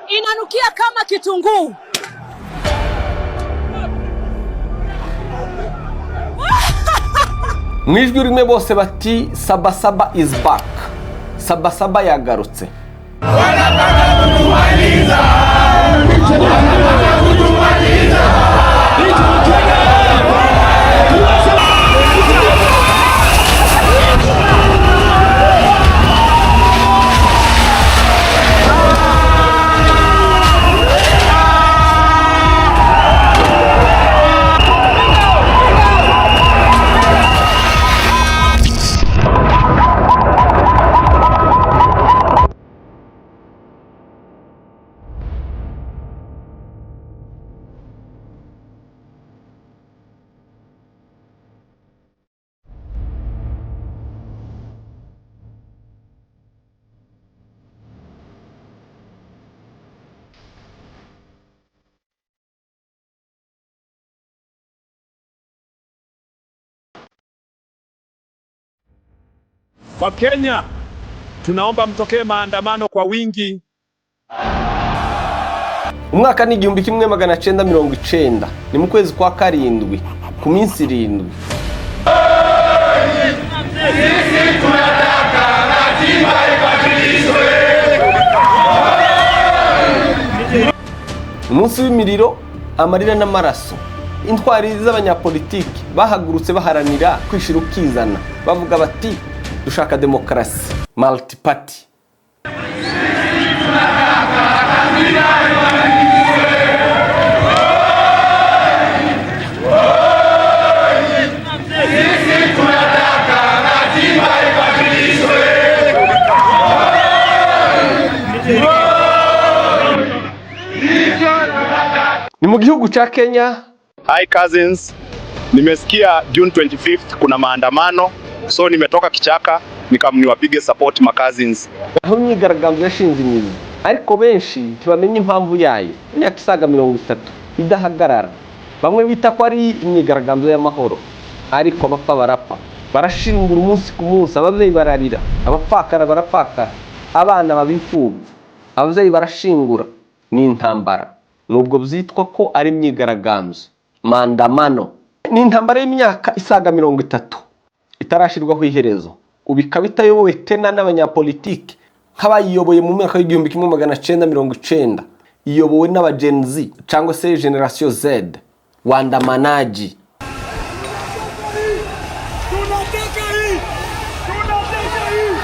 Inanukia kama kitunguu. Mu ijwi rimwe bose bati: "Sabasaba is back, Sabasaba yagarutse." Wanataka kutumaliza. Wakenya, tunaomba mtokee maandamano kwa wingi. Umwaka ni 1990, ni mu kwezi kwa karindwi ku minsi 7. Sisi tunataka katiba ibadilishwe. Umunsi w'imiriro, amarira n'amaraso. Intwari z'abanyapolitiki bahagurutse baharanira kwishira ukizana, bavuga bati: "Dushaka demokarasi multiparty." Katiba ibadilishwe. Sisi tunataka katiba ibadilishwe. Ni mu gihugu cya Kenya. Hi cousins, nimesikia June 25th kuna maandamano, so nimetoka kichaka nikam niwapige support ma cousins. Aho imyigaragambyo yashinze imizi, ariko benshi ntibamenya impamvu yayo. Imyaka isaga 30 idahagarara, bamwe bita ko ari imyigaragambyo y'amahoro, ariko abapfa barapfa, barashingura umunsi ku munsi, ababyeyi bararira, abapfakara barapfakara, abana baba imfubyi, ababyeyi barashingura. Ni intambara, nubwo byitwa ko ari imyigaragambyo, maandamano. Ni intambara y'imyaka isaga 30 itarashyirwaho iherezo. Ubu ikaba itayobowe tena n'abanyapolitiki nk'abayiyoboye mu mwaka w'1990. Iyobowe n'aba Gen Z cyangwa se Generation Z, waandamanaji. Tunataka hii. Tunataka hii.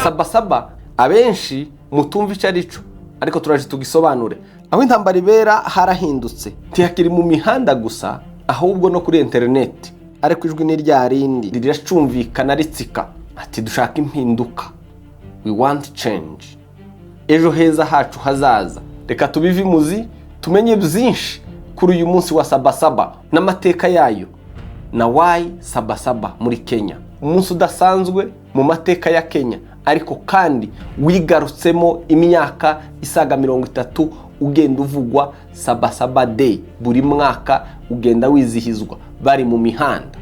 Sabasaba abenshi mutumva icyo ari cyo, ariko turaje tugisobanure. Aho intambara ibera harahindutse, ntihakiri mu mihanda gusa, ahubwo no kuri interineti. Ariko ijwi ni rya rindi, riracumvikana ritsika ati: "Dushaka impinduka, we want change, ejo heza hacu hazaza." Reka tubive imuzi, tumenye byinshi kuri uyu munsi wa Sabasaba n'amateka yayo na why Sabasaba muri Kenya, umunsi udasanzwe mu mateka ya Kenya, ariko kandi wigarutsemo imyaka isaga 30 ugenda uvugwa. Sabasaba Day buri mwaka ugenda wizihizwa bari mu mihanda.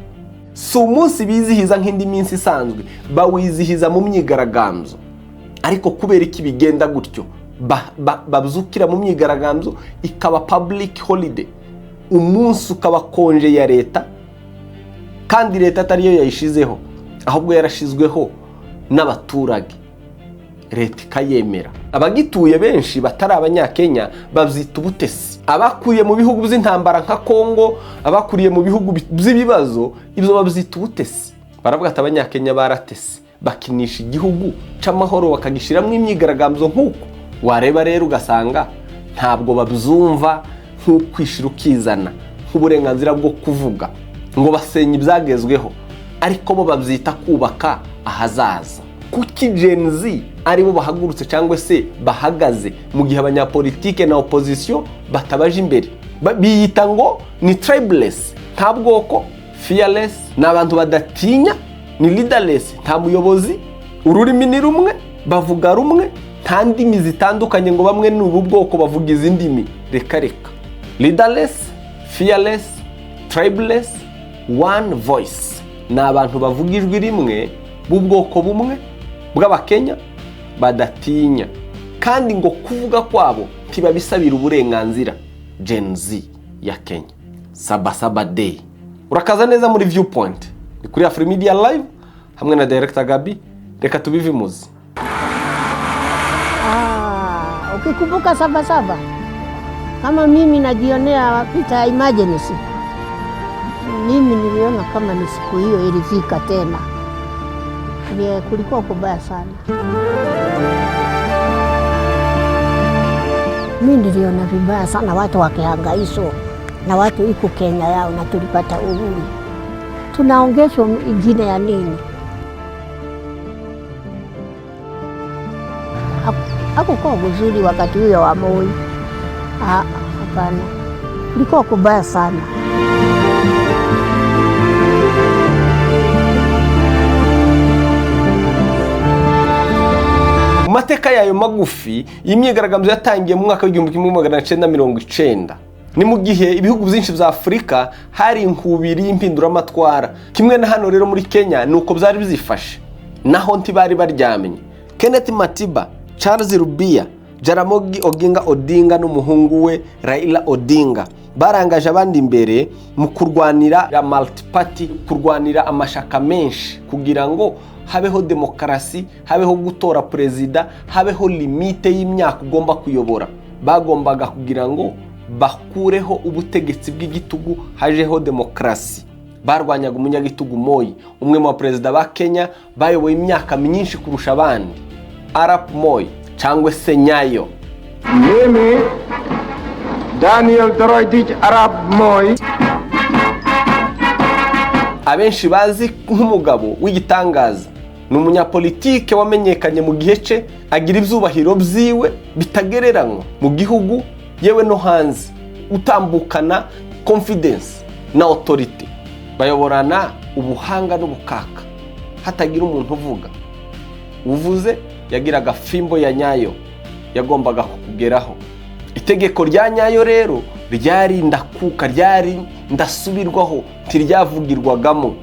Si umunsi bizihiza nk'indi minsi isanzwe, bawizihiza mu myigaragambyo. Ariko kubera iki bigenda gutyo, babyukira mu myigaragambyo, ikaba public holiday, umunsi ukaba congé ya leta, kandi leta atariyo yayishizeho, ahubwo yarashizweho n'abaturage, leta ikayemera? Abagituye benshi batari Abanyakenya babyita ubutesi. Abakuriye mu bihugu by'intambara nka Kongo, abakuriye mu bihugu by'ibibazo, ibyo babyita ubutesi. Baravuga ati: "Abanyakenya baratese." Bakinisha igihugu c'amahoro, bakagishyiramo imyigaragambyo nk'uko wareba rero ugasanga ntabwo babyumva nk'ukwishira ukizana, nk'uburenganzira bwo kuvuga ngo basenya ibyagezweho, ariko bo babyita kubaka ahazaza. Kuki Gen Z aribo bahagurutse cyangwa se bahagaze mu gihe abanyapolitike na opozisiyo batabaje imbere? Biyita ngo ni tribeless, nta bwoko, fearless, ni abantu badatinya, ni leaderless, nta muyobozi, ururimi ni rumwe, bavuga rumwe, nta ndimi zitandukanye ngo bamwe ni ubu bwoko bavuga izi ndimi, reka reka. Leaderless, fearless, tribeless, one voice, ni abantu bavuga ijwi rimwe, b'ubwoko bumwe bw'Abakenya, badatinya, kandi ngo kuvuga kwabo ntibabisabira uburenganzira. Gen Z ya Kenya, Saba Saba Day. Urakaza neza muri Viewpoint, ni kuri Afrimedia Live hamwe na Director Gabi. Reka tubive imuzi. Ah, ukikumbuka Saba Saba, kama mimi najionea picha ya emergency, mimi niliona kama ni siku hiyo ilifika tena. Kulikuwa kubaya sana. Mi niliona vibaya sana watu wakihangaishwa na watu iko Kenya yao na tulipata uhuru, tunaongeshwa ingine ya nini? Hakukuwa kuzuri wakati huyo wa Moi. Ah, hapana, kulikuwa kubaya sana. Mu mateka yayo magufi, iyi myigaragambyo yatangiye mu mwaka w'1990. Ni mu gihe ibihugu byinshi bya Afurika hari inkubiri y'impinduramatwara. Kimwe na hano rero muri Kenya ni uko byari byifashe, naho ntibari baryamye. Kenneth Matiba, Charles Rubia, Jaramogi Oginga Odinga n'umuhungu we Raila Odinga barangaje abandi imbere mu kurwanira multi-party, kurwanira amashaka menshi kugira ngo habeho demokarasi, habeho gutora perezida, habeho limite y'imyaka ugomba kuyobora. Bagombaga kugira ngo bakureho ubutegetsi bw'igitugu, hajeho demokarasi. Barwanyaga umunyagitugu Moi, umwe mu baperezida ba Kenya bayoboye imyaka myinshi kurusha abandi, Arap Moi cyangwa se Nyayo. Mimi Daniel Toroitich Arap Moi. Abenshi bazi nk'umugabo w'igitangaza, ni umunyapolitike wamenyekanye mu gihe cye, agira ibyubahiro byiwe bitagereranywa mu gihugu yewe no hanze, utambukana confidence na autorité, bayoborana ubuhanga n'ubukaka, hatagira umuntu uvuga. Uvuze yagiraga fimbo ya Nyayo, yagombaga kukugeraho. Itegeko rya Nyayo rero ryari ndakuka, ryari ndasubirwaho, ntiryavugirwagamo.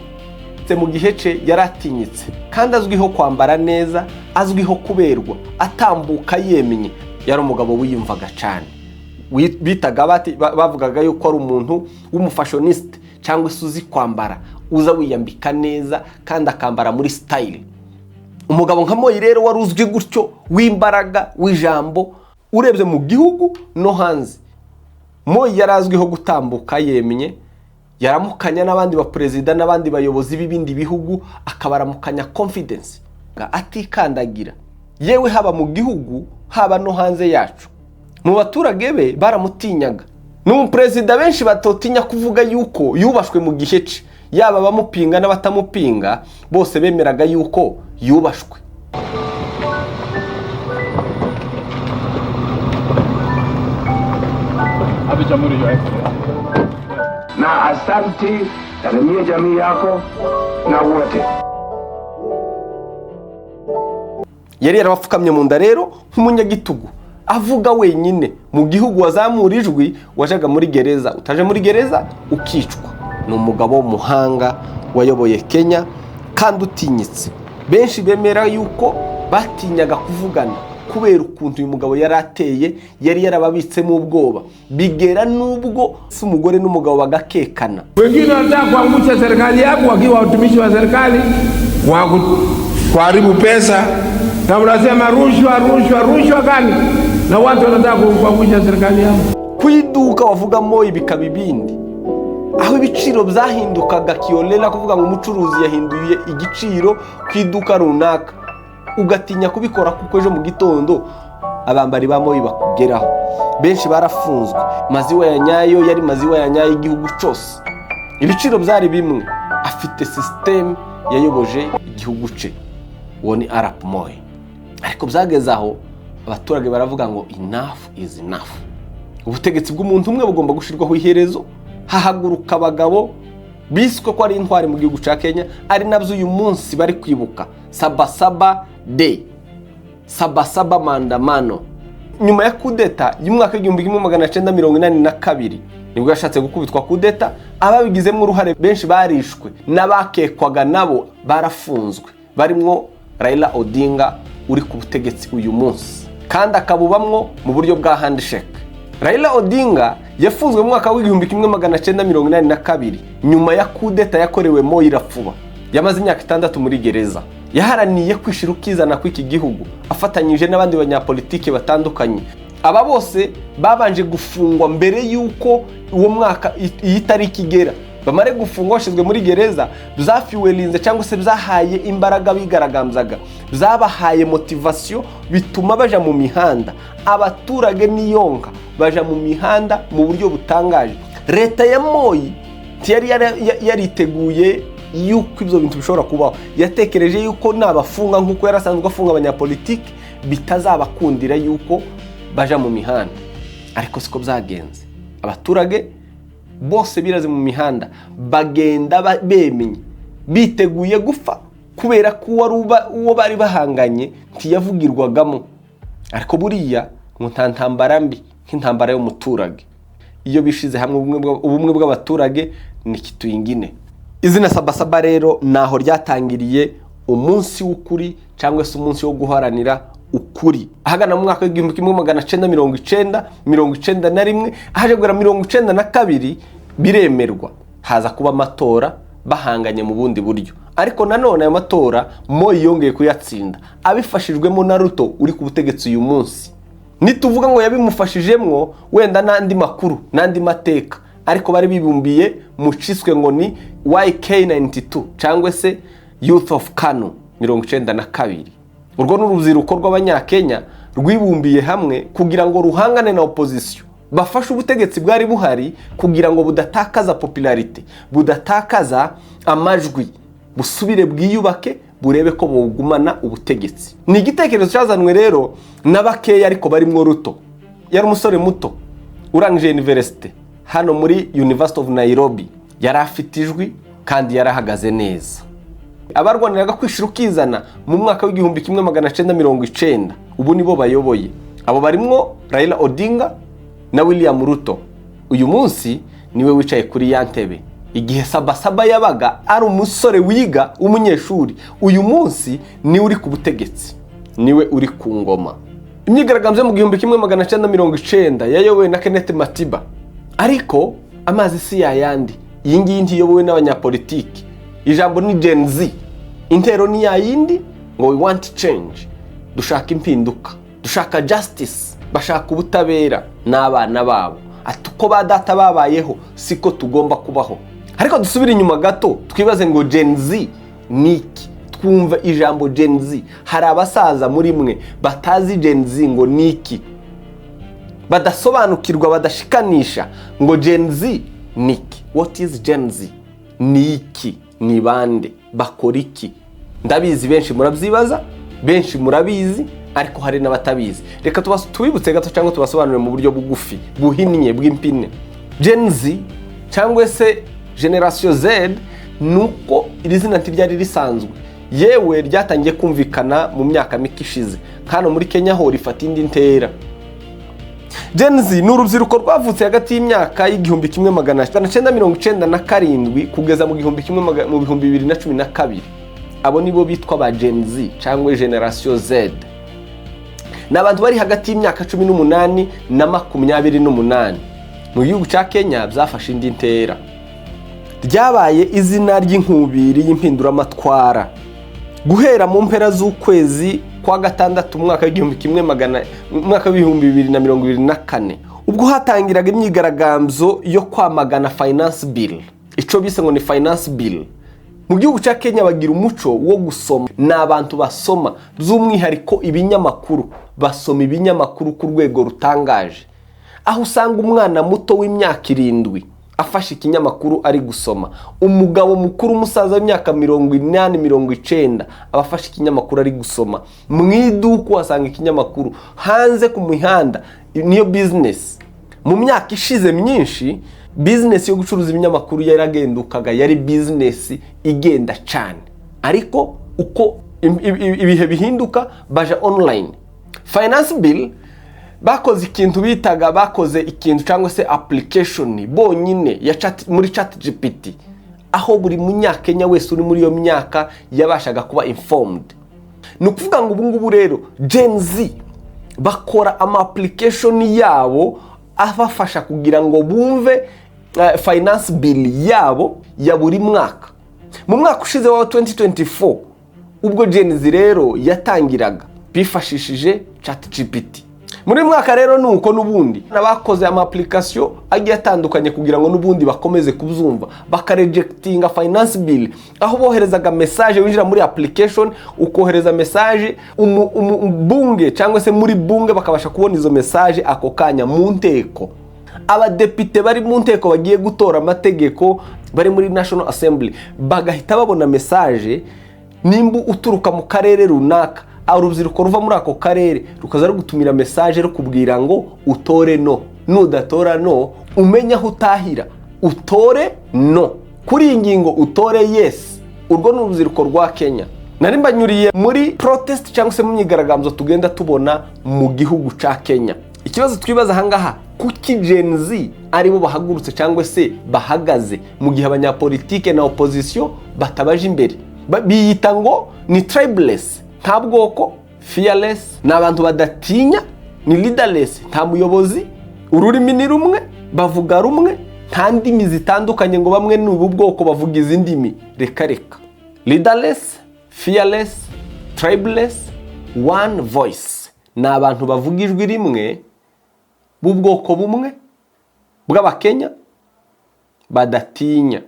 Mu gihe cye yaratinyitse kandi azwiho kwambara neza, azwiho kuberwa, atambuka yemye. Yari umugabo wiyumvaga cyane. Bitaga bavugaga yuko ari umuntu w'umufashioniste cyangwa se uzi kwambara, uza wiyambika neza kandi akambara muri style. Umugabo nka Moi rero wari uzwi gutyo, w'imbaraga, w'ijambo, urebye mu gihugu no hanze, Moi yari azwiho gutambuka yemye, yaramukanya n'abandi baperezida n'abandi bayobozi b'ibindi bihugu, akabaramukanya confidence, atikandagira, yewe haba mu gihugu haba no hanze yacu. Mu baturage be baramutinyaga. Ni umuperezida benshi batotinya kuvuga yuko yubashwe mu gihe cye, yaba abamupinga n'abatamupinga bose bemeraga yuko yubashwe. Na asanti, salimia jamii yako na wote. Yari yarabapfukamye mu nda rero nk'umunyagitugu, avuga wenyine mu gihugu. Wazamura ijwi wajaga muri gereza, utaje muri gereza ukicwa. Ni umugabo w'umuhanga wayoboye Kenya kandi utinyitse. Benshi bemera yuko batinyaga kuvugana kubera ukuntu uyu mugabo yari ateye, yari yarababitsemo ubwoba, bigera n'ubwo si umugore n'umugabo bagakekana. Wengine wanataka kuangusha serikali yako wakiwa watumishi wa serikali wa kuharibu pesa, na unasema rushwa, rushwa, rushwa gani? Na watu wanataka kuangusha serikali yako. Ku iduka wavugamo bikaba ibindi. Aho ibiciro byahindukaga kiholela, kuvuga ngo umucuruzi yahinduye igiciro ku iduka runaka, ugatinya kubikora kuko ejo mu gitondo abambari ba Moi bakugeraho. Benshi barafunzwe. Maziwa ya Nyayo yari maziwa ya Nyayo igihugu cyose, ibiciro byari bimwe. Afite système yayoboje igihugu cye, uwo ni Arap Moi. Ariko byageze aho abaturage baravuga ngo "Enough is enough, ubutegetsi bw'umuntu umwe bugomba gushyirwaho iherezo." Hahaguruka abagabo biswe ko ari intwari mu gihugu cya Kenya, ari nabyo uyu munsi bari kwibuka, Saba Saba Day, Saba Saba maandamano. Nyuma ya kudeta y'umwaka w'1982, nibwo yashatse gukubitwa kudeta. Ababigizemo uruhare benshi barishwe, n'abakekwaga nabo barafunzwe, barimwo Raila Odinga uri ku butegetsi uyu munsi, kandi akabubamwo mu buryo bwa handshake. Raila Odinga yafunzwe mu mwaka w'1982 nyuma ya kudeta yakorewe Moi Irafuba. Yamaze imyaka 6 muri gereza. Yaharaniye kwishira ukizana kw'iki gihugu afatanyije n'abandi banyapolitiki batandukanye. Aba bose babanje gufungwa mbere y'uko uwo mwaka, iyi tariki igera. Bamare gufungwa bashyizwe muri gereza, byafuelinze cyangwa se byahaye imbaraga bigaragambyaga, byabahaye motivation, bituma baja mu mihanda. Abaturage niyonka baja mu mihanda mu buryo butangaje. Leta ya Moi ntiyari yariteguye yuko ibyo bintu bishobora kubaho. Yatekereje yuko nabafunga nk'uko yari asanzwe afunga abanyapolitiki, bitazabakundira yuko baja mu mihanda, ariko siko byagenze. Abaturage bose biraze mu mihanda, bagenda bemye, biteguye gupfa, kubera ko uwo bari bahanganye ntiyavugirwagamo. Ariko buriya ngo nta ntambara mbi nk'intambara y'umuturage. Iyo bishize hamwe, ubumwe bw'abaturage ni kitu ingine. Izina Saba Saba rero naho ryatangiriye, umunsi w'ukuri cyangwa se umunsi wo guharanira ukuri. Ahagana mu mwaka w'1990, 91, ahaje kugera 92, biremerwa, haza kuba amatora bahanganye mu bundi buryo. Ariko nanone ayo matora Moi yongeye kuyatsinda abifashijwemo na Ruto uri ku butegetsi uyu munsi. Nituvuga ngo yabimufashijemwo, wenda n'andi makuru n'andi mateka, ariko bari bibumbiye mu ciswe ngo ni YK92 cyangwa se Youth of Kanu 92. Urwo ni urubyiruko rw'Abanyakenya rwibumbiye hamwe kugira ngo ruhangane na opposition, bafashe ubutegetsi bwari buhari kugira ngo budatakaza popularité, budatakaza amajwi, busubire bwiyubake, burebe ko bugumana ubutegetsi. Ni igitekerezo cyazanwe rero na bakeya, ariko barimwo Ruto. Yari umusore muto urangije université hano muri University of Nairobi. Yari afite ijwi kandi yarahagaze neza. Abarwaniraga kwishira ukizana mu mwaka w'1990 ubu nibo bayoboye. Abo barimwo Raila Odinga na William Ruto. Uyu munsi niwe wicaye kuri ya ntebe. Igihe Saba Saba yabaga ari umusore wiga w'umunyeshuri, uyu munsi niwe uri ku butegetsi, niwe uri ku ngoma. Imyigaragambyo mu 1990 yayobowe na Kenneth Matiba, ariko amazi si yayandi. Iyi ngiyi ntiyobowe n'abanyapolitiki. Ijambo ni Gen Z, intero ni yayindi ngo "We want change", dushaka impinduka, dushaka justice. Bashaka ubutabera n'abana babo, ati uko ba data babayeho siko tugomba kubaho. Ariko dusubire inyuma gato, twibaze ngo Gen Z ni iki? Twumva ijambo Gen Z, hari abasaza muri mwe batazi Gen Z ngo ni iki, badasobanukirwa, badashikanisha ngo Gen Z ni iki. What is Gen Z? Ni iki? Ni bande? Bakora iki? Ndabizi benshi murabyibaza, benshi murabizi, ariko hari n'abatabizi. Reka tubibutse gato cyangwa tubasobanurire mu buryo bugufi buhinnye bw'impine. Gen Z cyangwa se Génération Z, ni uko iri zina ntiryari risanzwe, yewe ryatangiye kumvikana mu myaka mike ishize. Hano muri Kenya ho rifata indi ntera. Gen Z ni urubyiruko rwavutse hagati y'imyaka y'1997 kugeza mu 2012. Abo nibo bitwa ba Gen Z cyangwa Génération Z. Ni abantu bari hagati y'imyaka 18 na 28. Mu gihugu cya Kenya byafashe indi ntera, ryabaye izina ry'inkubiri y'impinduramatwara guhera mu mpera z'ukwezi kwa gatandatu, mu mwaka w'igihumbi kimwe magana mu mwaka w'2024. Ubwo hatangiraga imyigaragambyo yo kwamagana finance bill, icyo bise ngo ni finance bill. Mu gihugu cya Kenya bagira umuco wo gusoma, ni abantu basoma, by'umwihariko ibinyamakuru. Basoma ibinyamakuru ku rwego rutangaje, aho usanga umwana muto w'imyaka 7 afashe ikinyamakuru ari gusoma, umugabo mukuru, umusaza w'imyaka 80, 90, aba afashe ikinyamakuru ari gusoma. Mu iduka uhasanga ikinyamakuru, hanze ku mihanda niyo business. Mu myaka ishize myinshi, business yo gucuruza ibinyamakuru yaragendukaga, yari business igenda cyane, ariko uko ibihe bihinduka baja online. Finance bill bakoze ikintu bitaga, bakoze ikintu cyangwa se application bonyine ya chat, muri Chat GPT, aho buri munyakenya wese uri muri iyo myaka yabashaga kuba informed. Ni ukuvuga ngo ubu ngubu rero Gen Z bakora ama application yabo abafasha kugira ngo bumve finance bill yabo ya buri mwaka. Mu mwaka ushize wa 2024, ubwo Gen Z rero yatangiraga, bifashishije Chat GPT. Muri uyu mwaka rero ni uko n'ubundi n'abakoze ama application agiye atandukanye kugira ngo n'ubundi bakomeze kubyumva, bakarejectinga finance bill, aho boherezaga message, winjira muri application ukohereza message bunge cyangwa se muri bunge, bakabasha kubona izo message ako kanya mu nteko. Abadepite bari mu nteko bagiye gutora amategeko, bari muri National Assembly, bagahita babona message. Nimba uturuka mu karere runaka, urubyiruko ruva muri ako karere rukaza rugutumira message rukubwira ngo utore no, nudatora no umenye aho utahira, utore no kuri iyi ngingo, utore yes. Urwo ni urubyiruko rwa Kenya nari mbanyuriye muri protest cyangwa se mu myigaragambyo tugenda tubona mu gihugu cya Kenya. Ikibazo twibaza ahangaha: kuki Gen Z aribo bahagurutse cyangwa se bahagaze mu gihe abanyapolitike na opposition batabaje imbere? Biyita ngo ni tribeless, nta bwoko, fearless, ni abantu badatinya, ni leaderless, nta muyobozi, ururimi ni rumwe, bavuga rumwe, nta ndimi zitandukanye ngo bamwe ni ubu bwoko bavuga izi ndimi, reka reka. Leaderless, fearless, tribeless, one voice, ni abantu bavuga ijwi rimwe b'ubwoko bumwe bw'Abakenya badatinya,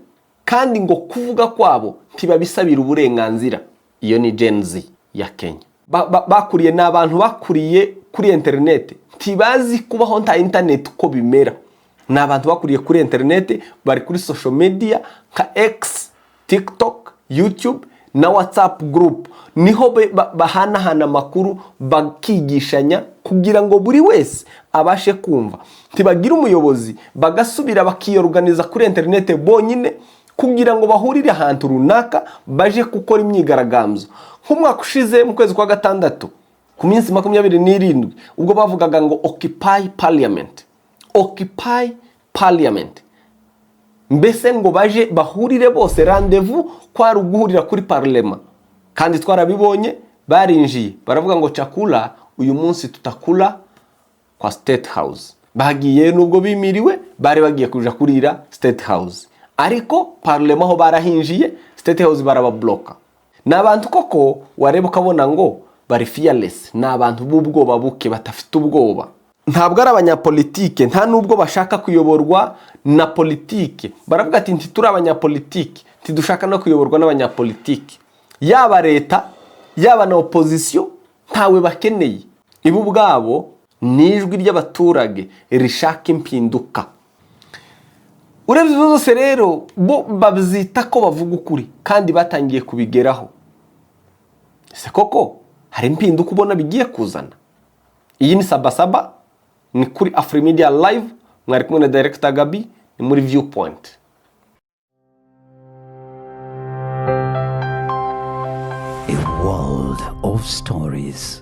kandi ngo kuvuga kwabo ntibabisabira uburenganzira. Iyo ni Gen Z ya Kenya. Bakuriye, ni abantu bakuriye kuri interineti, ntibazi kubaho nta interineti uko bimera. Ni abantu bakuriye kuri interineti, bari kuri social media nka X, TikTok, YouTube na WhatsApp group, niho bahanahana amakuru, bakigishanya kugira ngo buri wese abashe kumva. Ntibagira umuyobozi, bagasubira bakiyoruganiza kuri interineti bonyine kugira ngo bahurire ahantu runaka baje gukora imyigaragambyo. Nk'umwaka ushize mu kwezi kwa gatandatu ku minsi 27, ubwo bavugaga ngo "Occupy Parliament, Occupy Parliament", mbese ngo baje bahurire bose, rendez-vous kwari uguhurira kuri parlement. Kandi twarabibonye, barinjiye baravuga ngo "Chakula uyu munsi tutakula kwa State House". Bagiye nubwo bimiriwe, bari bagiye kuja kurira State House, ariko parlement aho barahinjiye, State House barababloka. Ni abantu koko wareba ukabona ngo bari fearless, ni abantu b'ubwoba buke, badafite ubwoba. Ntabwo ari abanyapolitike, nta nubwo bashaka kuyoborwa na politike. Baravuga ati: "Ntituri abanyapolitike, ntidushaka no kuyoborwa n'abanyapolitike, yaba leta yaba na opposition, ntawe bakeneye." Ibo ubwabo ni ijwi ry'abaturage rishaka impinduka. Urebye ibyo zose rero, bo babyita ko bavuga ukuri kandi batangiye kubigeraho. Ese koko hari impinduka ubona bigiye kuzana? Iyi ni Sabasaba, ni kuri Afrimedia Live, mwari kumwe na Director Gabi, ni muri Viewpoint. A world of stories.